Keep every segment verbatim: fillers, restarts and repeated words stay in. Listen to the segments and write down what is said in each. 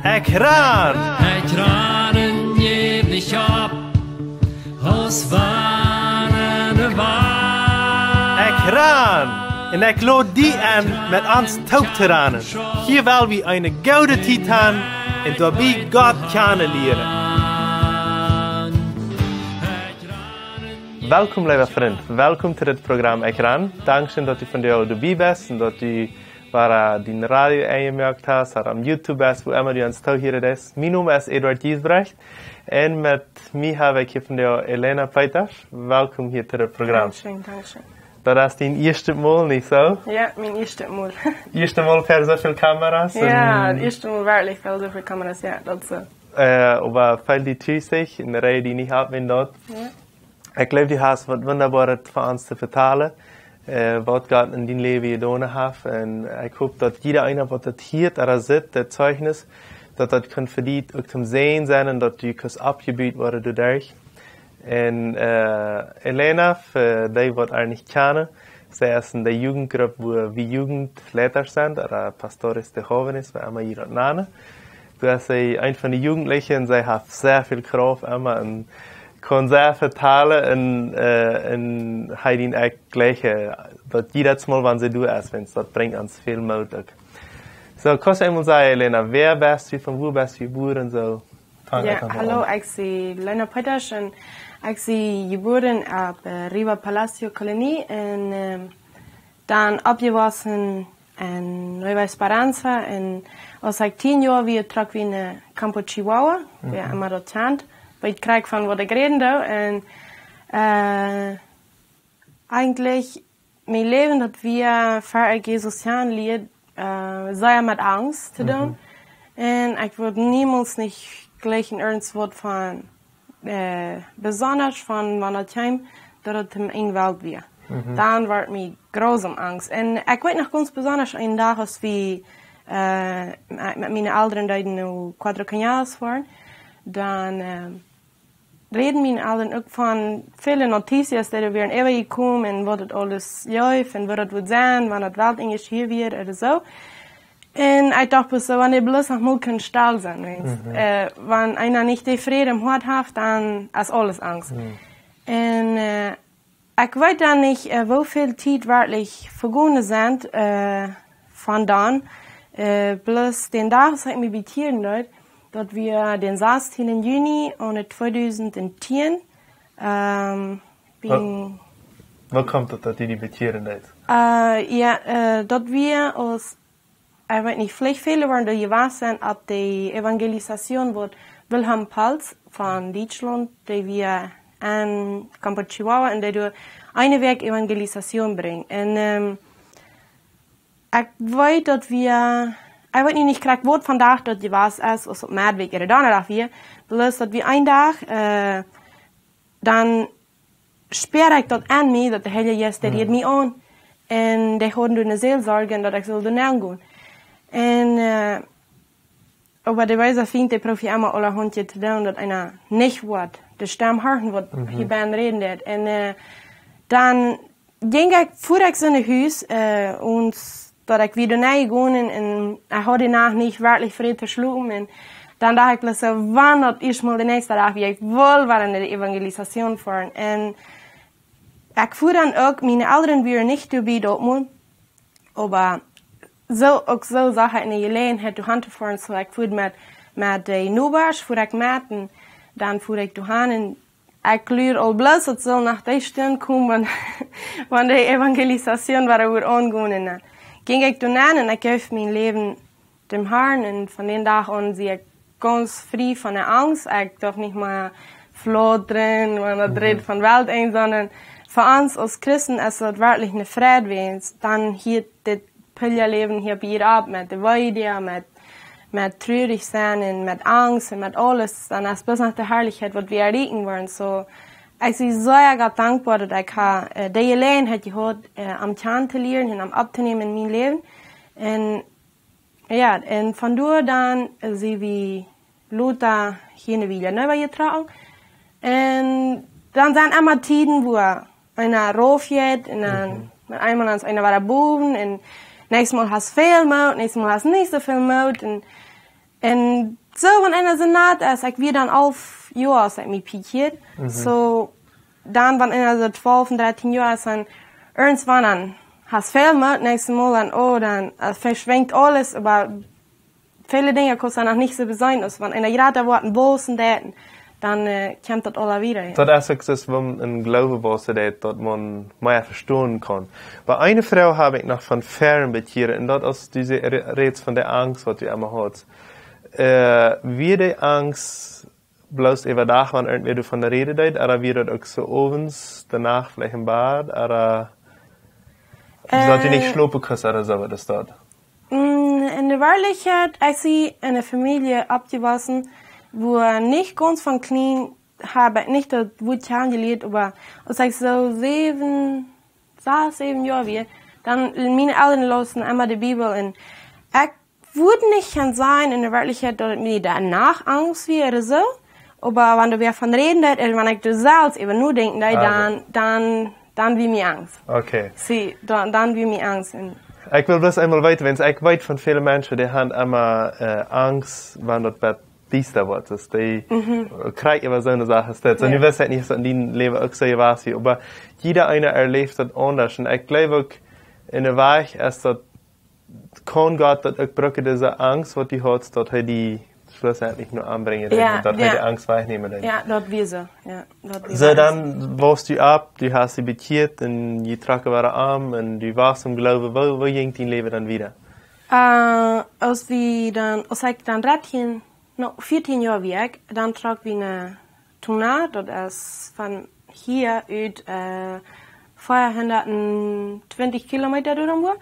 Ekj ran! Ekj ran en jäw nich opp, aus wann ne Wand. Ekj ran! Un ekj lod die en, met ons toop to ranen. Hia well wie eene goode Tiet han un doabie Gott kjanen lieren. Welkom, leewa Frint. Welkom to dit Program Ekj ran. Dankscheen, daut du vondoag doabie best un daut du wada dien Radio aunjemoakt hast, ooda aum YouTube best, wua emma du ons toohieren deist. Mien Nomen es Eduard Giesbrecht un met mie hab ekj hia vondoag Elena Peetasch. Welkom hia to dit Program. Dankscheen, dankscheen. Daut es dien ieeschtet Mol, nich soo? Jo, mien ieeschtet Mol. Ieeschtet Mol ver soo väl Kameras? Jo, un daut ieeschte Mol werkjlich ver soo väl Kameras, jo, daut es soo. Äh, oba väl die tus sikj, un räd die nich opp, wan daut. Jo. Ekj jleew, du hast waut Wundaboaret fa ons to vetalen, äh, waut Gott en dien Läwen jedonen haft. Un ekj hop, daut jieda eena, waut daut hieet ooda sitt, daut Zeichnis, daut daut kaun fa die uk toom Säajen sennen un daut du kaust oppjebut woaren doaderch. Un, äh, Elena, fa dee, waut äa nich kjanen, see es en de Jugendgrupp, wua wie Jugendleitasch sent, ooda Pastores de Jóvenes, woo emma jie daut nanen. Du best see eent von de Jugendlichen un see haft sea väl Krauft emma un kaun sea vetalen un, äh, un hee dien ekj jlikj, äh, daut jiedet Mol, wan see doa es, wiels daut brinjt ons väl Moot uk. Soo, kaust du eemol sajen, Elena, wäa best du, von wua best du jebuaren un soo? Jo, hallo, ekj sie Elena Peetasch un ekj sie jebuaren opp, äh, Riva Palacio Kolonie un, ähm, dan oppjewossen en Nueva Esperanza. Un aus ekj tieen Joa wia, trock wie no Campo Chihuahua, woo emma daut kjant. Weet jie krakjt von waut ekj räden doo. Un, äh, eejentlich, mien Läwen, daut wia, ver ekj Jesus kjanen lieed, äh, sea met Angst to doonen. Un ekj wudd niemols nich jlikj en irjent waut von, äh, besonda von wan daut kjeem, daut et em Enj Welt wia. Dan wort mie grusom Angst. Un ekj weet noch gaunz besonda eenen Dach, aus wie, äh, met, met miene Elren deeden no Cuatro Cañadas foaren, dan, äh, räden miene Elren uk von väle Noticias, dee doa wieren äwajekomen un waut et aules jeef un woo daut wudd sennen, wan daut Weltenj hia wia ooda soo. Un ekj docht bloos soo, wan dee bloos noch mol kunnen stell sennen, weetst. Äh, wan eena nich dän Fräd em Hoat haft, dan es aules Angst. Un, äh, ekj weet dan nich, äh, woo väl Tiet werkjlich vegonen sent, äh, von dan. Äh, bloos dän Dach, aus ekj mie bekjieren deed, daut wia dän sastieenden Juni aune tweedusent tieen. Ähm, woo, woo kjemt daut, daut du die bekjieren deetst? Äh, jo, äh, daut wia aus ekj weet nich, veleicht väle woaren doa jewast sennen opp de Evangelisation, waut Wilhelm Palz von Dietschlaunt, dee wia en Campo Chihuahua un dee deed eene Wäakj Evangelisation brinjen. Un, ähm, ekj weet daut wia, ekj weet nich krakjt waut von Dach daut jewast es, aus opp Meddwäakj ooda Donnadach wia, bloos daut wia een Dach, äh, dan spieed ekj daut aun mie, daut de Heilje Jeist, dee rieed mie aun. Un dee hauden doa eene Seelsorge un daut ekj sull doa nenn gonen. Un, äh, oba de wiesa Fient, dee proowt emma aulahaunt to doonen, daut eena nich woat de Stemm horchen, waut hia bennen räden deed. Un, äh, dan jinkj ekj, fua ekj soo no Hus, äh, un daut ekj wada nenn jinkj un ekj haud de Nacht nich werkjlich Fräd to schlopen. Un dan docht ekj bloos soo, wan daut ieescht mol de näakjste Dach wia, ekj wull wada no de Evangelisation foaren. Un ekj fua dan uk, miene Elren wieren nich doabie daut Mol, oba soo, uk soo sach ekj eene Jeläajenheit doahan to foaren, soo ekj fua met, met de Nobasch, fua ekj met, un dan fua ekj doahan un ekj lud aul bloos, daut sull noch dee Stund komen, wan, wan de Evangelisation wada wudd aungonen. Un dan jinkj ekj doa nenn un ekj jeef mien Läwen däm Harn. Un von dän Dach aun sie ekj gaunz frie von de Angst. Ekj docht nich mea flautren, wan daut rät von Weltenj, sonda fa ons aus Christen es daut werkjlich een Fräd, wiels dan hieet dit Piljaläwen hia bie opp met de Weedoag, met, met trurich sennen un met Angst un met aules, dan es bloos noch de Harlichkjeit, waut wie erreichen woaren. Soo, ekj sie sea Gott dankboa, daut ekj ha, äh, de Jeläajenheit jehaut, äh, am kjanen to lieren un am opptonämen en mien Läwen. Un jo, un von doa dan, äh, sie wie lota hia no Villa Nueva jetrocken. Un dan sent emma Tieden, wua eena rauf jeit un dan met eemol es eena wada bowen un näakjstet Mol hast väl Moot, näakjstet Mol hast nich soo väl Moot. Un, un soo, wan eena soo naut es, ekj wia dan alf Joa, aus ekj mie bekjieed. Mhm. Soo, dan, wan eena soo twalf un dartieen Joa es, dan irjentwann dan hast väl Moot, näakjstet Mol dan, oh, dan, äh, veschwinjt aules, oba väle Dinja kaust du noch nich soo beseenen, aus wan eena jrata woat un wausen deit, dan, äh, kjemt daut aula wada, jo. Daut es uk soo, wan een Gloowe wausen deit, daut maun mea vestonen kaun. Oba eene Froag hab ekj noch von ver Bekjieren, un daut es dise Re-, Räd von de Angst, waut du emma hast. Äh, wia de Angst bloos äwa Dach, wan irjentwäa doavon räden deed, ooda wia daut uk soo owens, doano veleicht em Bad, ooda daut du nich, äh, schlopen kaust ooda soo, waut es daut? Mm, en de Werkjlichkjeit, ekj sie en eene Famielje oppjewossen, wua nich gaunz von kjlien hab ekj nich daut Wuat kjanen jelieet, oba aus ekj soo säwen, sas, säwen Joa wia, dan miene Elren lausen emma de Bibel un ekj wudd nich kjennen sajen en de Werkjlichkjeit, daut mie doano Angst wia ooda soo, oba wan doa wäa von räden deed, un wan ekj doa selfst äwa nodenkjen deed, ah, dan, dan dan wia mie Angst. Okay. See, dan, dan wia mie Angst. Un ekj well bloos eemol weeten, wiels ekj weet von väle Menschen, dee haben emma, äh, Angst, wan daut Bad diesta woat. Daut dee, mhm, krakjt äwa soone Sachen steit. Soo, jo, nu weet ekj nich, aus daut en dien Läwen uk soo wia, oba jieda eena erläft daut aundasch. Un ekj jleew uk, en de Wajch es daut kaun Gott daut uk brucken, dise Angst, waut du hast, daut hee die schlussendlich no aunbrinjen deit, jo, un daut hee, jo, de Angst wajchnämen deit. Jo, daut wia soo. Jo, daut wia soo, soo. Dan wauss du opp, du hast die bekjieet un du trockst wada om un du wauss em Gloowen. Woo, woo jinkj dien Läwen dan wieda? Äh, aus wie dan, aus ekj dan dartieen, no, vieetieen Joa wia ekj, dan trock wie no Tuna, daut es von hia ut, äh, veahundattwintich Kilometa doa wua.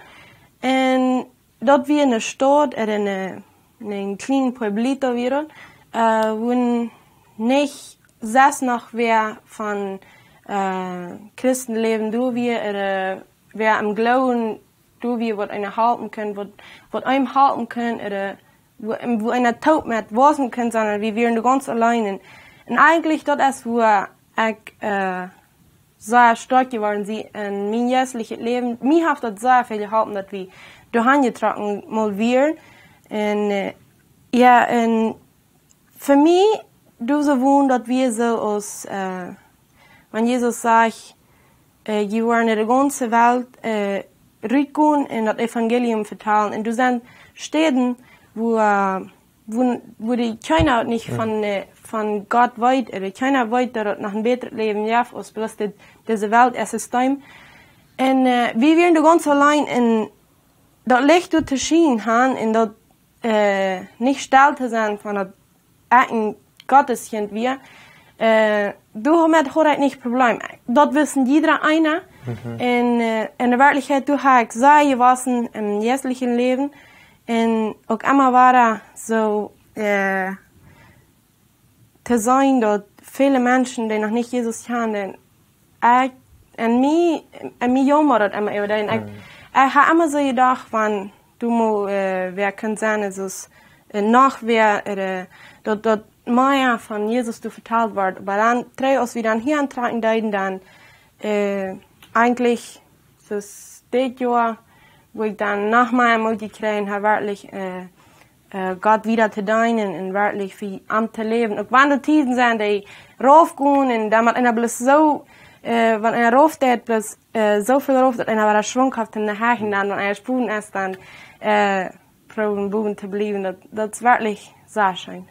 Un daut wia eene Staut, äh, een, een kjlien pueblito wia daut, äh, wua nich sest noch wäa von, äh, Christenläwen doa wia, ooda wäa em Gloowen doa wia, waut eenen halpen kunn, waut, waut eenem halpen kunn, ooda wua, wua eena toop met wausen kunn, sonda wie wieren doa gaunz auleen. Un, un eejentlich daut es, wua ekj, äh, sea stoakj jeworden sie en mien jeistlichet Läwen. Mie haft daut sea väl jeholpen, daut wie doahan jetrocken mol wieren. Un, äh, jo, un fa mie, doa soo wonen, daut wia soo aus, äh, wan Jesus sajcht, äh, jie woaren en de gaunze Welt, äh, rutgonen un daut Evangelium vetalen. Un doa sent Städen, wua, äh, wua, wua dee kjeena nich, hm, von, äh, von Gott weet, ooda kjeena weet, daut et noch een bätret Läwen jeft aus bloos dit, dise Welt äa System. Un, äh, wie wieren doa gaunz auleen un daut Licht doa to schienen han un daut, äh, nich stell to sennen von daut ekj een Gotteskjint wia, äh, doamet haud ekj nich Problem. Daut wisten jieda eena. Mhm. Un, äh, en de Werkjlichkjeit, doa hab ekj sea jewossen em jeistlichen Läwen. Un uk emma wada soo, äh, to seenen, daut väle Menschen, dee noch nich Jesus kjanen, ekj, un mie, un mie jaumad daut emma äwa dee. Un ekj, mhm, ekj hab emma soo jedocht, wan doa mol, äh, wäa kunn sennen, es, äh, noch wäa, äh, daut, daut mea von Jesus doa vetalt wort. Oba dan, trigj, aus wie dan hia auntrocken deeden, dan, äh, eejentlich, soo dit Joa, wua ekj dan noch mea Moot jekjräajen hab, werkjlich, äh, äh, Gott wieda to deenen un werkjlich fa am to läwen. Uk wan doa Tieden sent, dee rauf gonen un dan met eena bloos soo, äh, wan eena rauf deit, bloos, äh, soo väl rauf, daut eena wada Schwunk haft en de Hacken, dan, wan eena spoden es, dan, äh, proowen bowen to bliewen. Daut, daut es werkjlich sea scheen.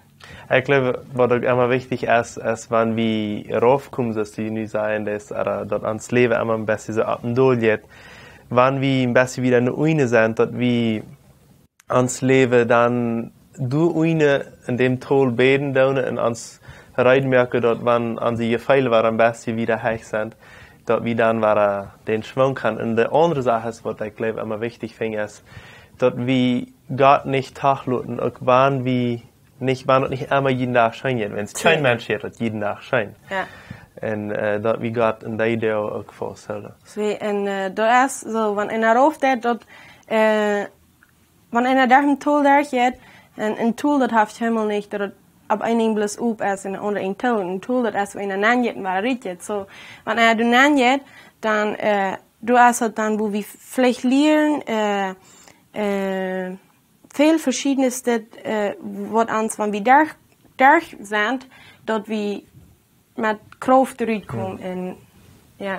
Ekj jleew, waut uk emma wichtich es, es wan wie raufkomen, soo aus du nu sajchst, daut, äh, daut ons Läwen emma een bät soo opp un dol jeit. Wan wie een bät wieda no unjen sent, daut wie ons Läwen dan doa unjen en däm Tol bäden doonen un ons reed moaken, daut wan onse Jefeele wada een bät wieda heich sent, daut wie dan wada dän Schwunk han. Un de aundre Sach es, waut ekj jleew emma wichtich finj, es, daut wie Gott nich toloten, uk wan wie nich, wan daut nich emma jieden Dach scheen jeit, wiels, jo, kjeen Mensch jeit daut jieden Dach scheen. Jo. Un, äh, daut wie Gott en dee Doag uk fausthoolen. Soo, un, äh, daut es soo, wan eena rauf deit, daut, äh, wan eena derch een Tol derch jeit, un een Tol, daut haft Himmel nich, daut et opp een Enj bloos op es un opp een aundret Enj too. Een Tol, daut es, wan eena nenjeit un wada rut jeit. Soo, wan eena doa nenjeit, dan, äh, doa es daut dan, wua wie veleicht lieren, äh, äh, väl veschiednet, äh, waut ons, wan wie derch, derch sent, daut wie met Krauft trigj komen. Un, jo.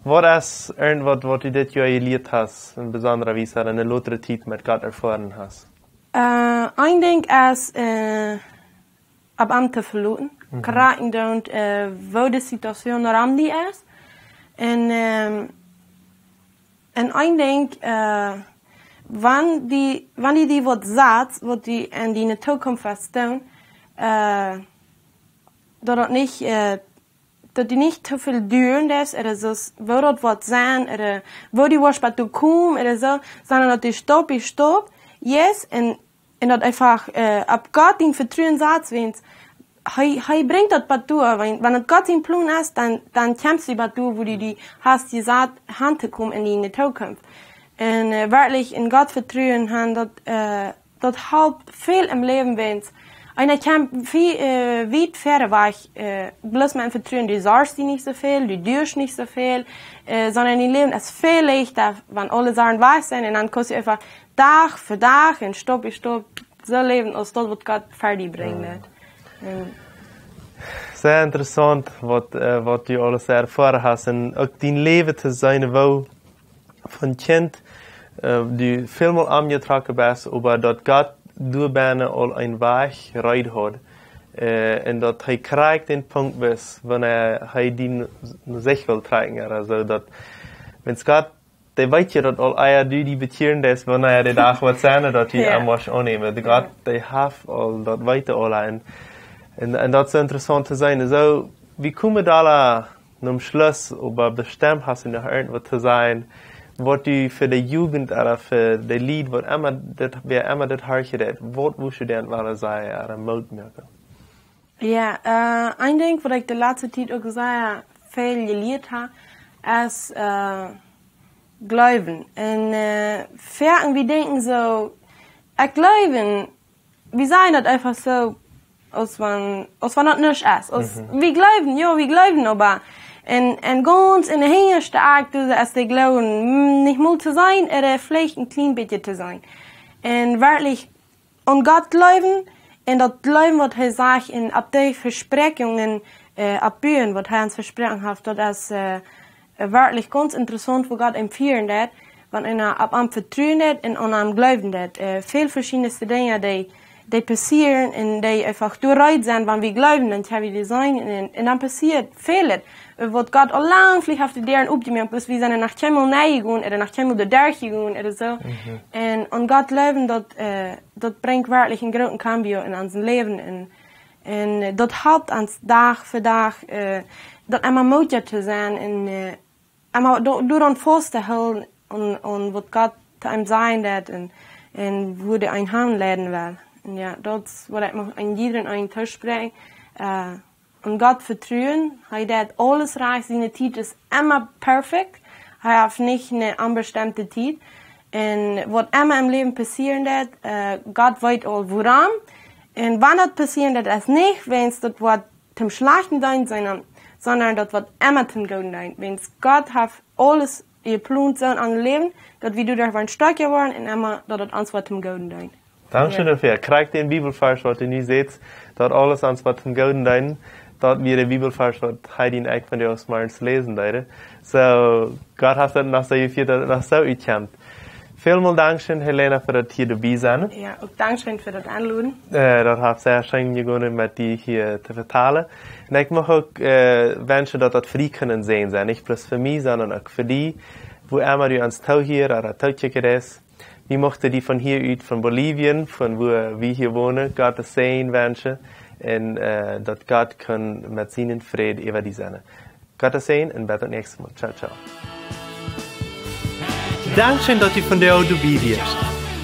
Waut es irjentwaut, waut du dit Joa jelieet hast, en besondra Wies, en de latste Tiet met Gott erfoaren hast? Äh, een Dinkj es, äh, opp am to veloten. Krakjt doonen, äh, woo de Situation rom die es. Un, ähm, un een Dinkj, äh, wan die, wan die, die waut sajcht, waut die en diene Tookunft woat doonen, äh, daut daut nich, äh, daut die nich too väl duaren deist, ooda soo, woo daut woat sennen, ooda woo die woascht bat doa komen, ooda soo, sonda daut die Staup bie Staup, yes, un, un daut eefach, äh, opp Gott dien Vetruen satst, wiels hee, hee brinjt daut bat doa, wan, wan daut Gott sien Plon es, dan, dan kjemst du bat doa, wua du die hast jesat, han to komen en diene Tookunft. Un, äh, werkjlich en Gott Vetruen han, daut, äh, daut halpt väl em Läwen, wiels eena kjemt väl, äh, wiet wieda wajch, äh, bloos met Vetruen, du sorjst die nich soo väl, du duascht nich soo väl, äh, sonda dien Läwen es väl leichta, wan aule Sachen wajch sent, un dan kaust du eefach Dach fa Dach un Staup fa Staup soo läwen, aus daut waut Gott fa die brinjt. Un sea interessaunt, waut, äh, waut du aules erfoaren hast, un uk dien Läwen to seenen, woo von Kjint, äh, du väl mol aunjetrocken best, oba daut Gott doa bennen aul een Wajch reed haud. Äh, un daut hee krakjt dän Punkt wist, wan hee, hee die no sikj well trakjen, ooda soo, daut, wiels Gott, dee weet je daut aul, ea du die bekjieren deist, wan de Dach woat sennen, daut du Jo. am woascht aunnämen. De Gott, Jo. dee haft aul, daut weet hee aul. Un, un, un daut es soo interessaunt to seenen. Soo, wie komen doa aul nom Schluss, oba bestemmt hast du noch irjentwaut to sajen, waut du fa de Jugend ooda fa de Lied, waut emma dit, wäa emma dit horchen deit, waut wurscht du dän wellen sajen, ooda Moot moaken? Jo, äh, een Dinkj, waut ekj de latste Tiet uk sea väl jelieet hab, es, äh, jleewen. Un, äh, foaken wie denkjen soo, ekj jleew, wie sajen daut eefach soo, aus wan, aus wan daut nuscht es. Aus, Mhm. wie jleewen, jo, wie jleewen, oba en, en gaunz en de hinjaschte Akj, doa es de Gloowen, mm, nich mol to seenen, ooda veleicht een kjlien bät to seenen. Un werkjlich aun Gott jleewen, un daut jleewen, waut hee sajcht, un opp de Vespräakjungen, äh, oppbuen, waut hee ons vesproaken haft, daut es, äh, äh, werkjlich gaunz interessaunt, woo Gott am fieren deit, wan eena opp am vetruen deit un aun am jleewen deit. Äh, väl veschiedne Dinja, dee, dee passieren un dee eefach doareed sent, wan wie jleewen, dan kjenn wie dee seenen un, un dan passieet väl. Äh, waut Gott aul lang veleicht haft de Däaren opjemoakt, bloos wie sent noch kjeenmol nenjegonen ooda noch kjeenmol doa derchjegonen ooda soo. Mhm. Un aun Gott jleewen, daut, äh, daut brinjt werkjlich een grooten cambio en ons Läwen. Un, un, äh, daut halpt ons Dach fa Dach, äh, daut emma mootja to sennen un, äh, emma do-, doaraun faust to hoolen un, un waut Gott to eenem sajen deit un, un wua hee eenem hanleiden well. Un jo, daut es waut ekj mucht aun jiedrem eenen toospräakjen. Äh, aun Gott vetruen, hee deit aules rajcht, siene Tiet es emma perfekt, hee haft nich eene onbestemde Tiet. Un waut emma em Läwen passieren deit, äh, Gott weet aul wuarom. Un wan daut passieren deit, es nich, wiels daut woat toom Schlajchten deent, sonda, sonda daut woat emma toom Gooden deent. Wiels Gott haft aules jeplont soo aun Läwen, daut wie doaderch woaren stoakja woaren un emma daut daut ons woat toom Gooden deent. Dankscheen Jo. doafäa. Krakjt dän Bibelvarsch, waut du nu sajchst, daut aules ons woat toom Gooden deenen, daut wia de Bibelvarsch, waut hee un ekj vondoag zemorjes läsen deeden. Soo, Gott haft daut noch soo jefieet, daut daut noch soo utkjemt. Välmol dankscheen, Helena, fa daut hia doabie sennen. Jo, uk dankscheen fa daut Enloden. Äh, daut haft sea scheen jegonen, met die hia to vetalen. Un ekj mucht uk, äh, wenschen, daut daut fa die kunn een Säajen sennen. Nich bloos fa mie, sonda uk fa die, wua emma du ons toohieescht ooda tookjikjst. Wie muchten die von hia ut, von Bolivien, von wua wie hia wonen, Gott sienen Säajen wenschen un, äh, daut Gott kunn met sienen Fräd äwa die sennen. Gott sienen Säajen un bat daut näakjste Mol. Ciao, ciao. Dankscheen, daut du vondoag doabie wieescht.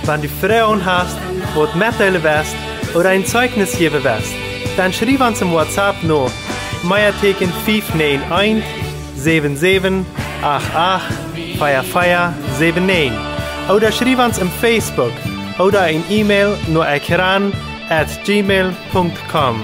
Wan du Froagen hast, waut metdeelen west ooda een Zeichnis jäwen west, dan schriew ons em WhatsApp no Meatieekjen fief näajen eent, säwen säwen, acht acht, vea vea, säwen näajen. Ooda schriew ons em Facebook ooda een E-Mail no ekran at gmail punkt com.